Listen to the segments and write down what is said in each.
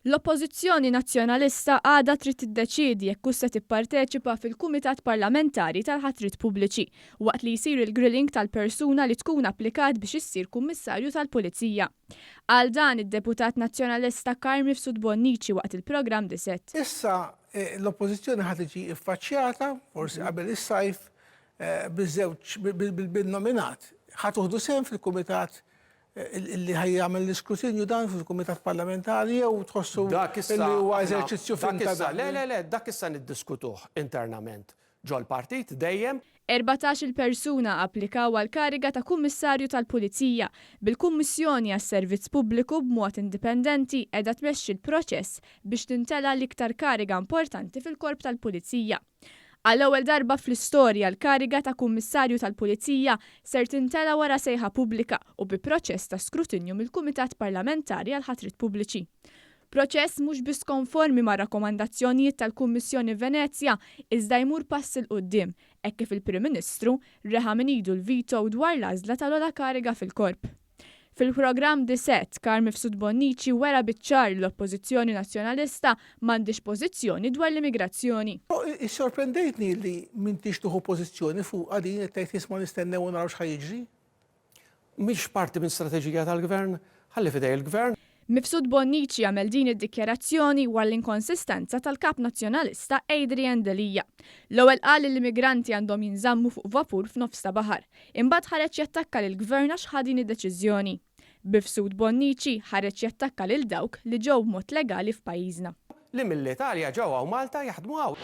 L-Oppożizzjoni Nazzjonalista għadha trid tiddeċiedi jekk hux se tipparteċipa fil-Kumitat Parlamentari tal-Ħatriet Pubbliċi waqt li jsir il-grilling tal-persuna li tkun applikat biex issir Kummissarju tal-Pulizija. Qal dan id-Deputat Nazzjonalista Carm Mifsud Bonnici waqt il-programm The Set. Issa l-Oppożizzjoni ħa tiġi ffaċċjata, forsi qabel is-sajf, biż-żewġ bil-nominat. Ħa tuħdu sehem fil-Kumitat li ħa jagħmel l-iskrutinju dan fil-Kumitat Parlamentari jew tħossu li huwa eżerċizzju fin ta' dan? Le, le, le, dak issa niddiskutuh internament ġol-partit dejjem. 14-il persuna applikaw għall-kariga ta' Kummissarju tal-Pulizija, bil-Kummissjoni għas-Servizz Pubbliku b'mod indipendenti qiegħda tmexxi l-proċess biex tintela' l-iktar kariga importanti fil-Korp tal-Pulizija. Għall-ewwel darba fl-istorja l-kariga ta' Kummissarju tal-Pulizija ser tintela' wara sejħa pubblika u bi proċess ta' skrutinju mill-Kumitat Parlamentari għall-Ħatriet Pubbliċi. Proċess mhux biss konformi mar-rakkomandazzjonijiet tal-Kummissjoni Venezja iżda jmur pass 'il quddiem hekk kif il-Prim Ministru reħa minn idu l-veto dwar l-għażla tal-ogħla kariga fil-Korp. Fil-programm The Set, Carm Mifsud Bonnici wera biċ-ċar li l-Oppożizzjoni Nazzjonalista m'għandhiex pożizzjoni dwar l-immigrazzjoni. Issorprendejtni li m'intix tieħu pożizzjoni fuqha din qed tgħid isma' nistennew u naraw x'ħa jiġri. Mhix parti minn strateġija tal-Gvern? Ħalli f'idej il-Gvern. Mifsud Bonnici għamel din id-dikjarazzjoni wara l-inkonsistenza tal-Kap Nazzjonalista Adrian Delia. L-ewwel qal li l-immigranti għandhom jinżammu fuq vapur f'nofs ta' baħar. Imbagħad ħareġ jattakka lill-Gvern għax ħa din id-deċiżjoni. B'Mifsud Bonnici ħareġ jattakka lil dawk li ġew b'mod legali f'pajjiżna. Li mill-Italja ġew hawn Malta jaħdmu hawn.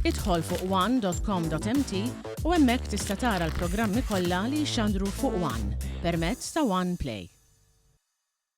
Idħol fuq one.com.mt u hemmhekk tista' tara l-programmi kollha li jixxandru fuq One permezz ta' One Play.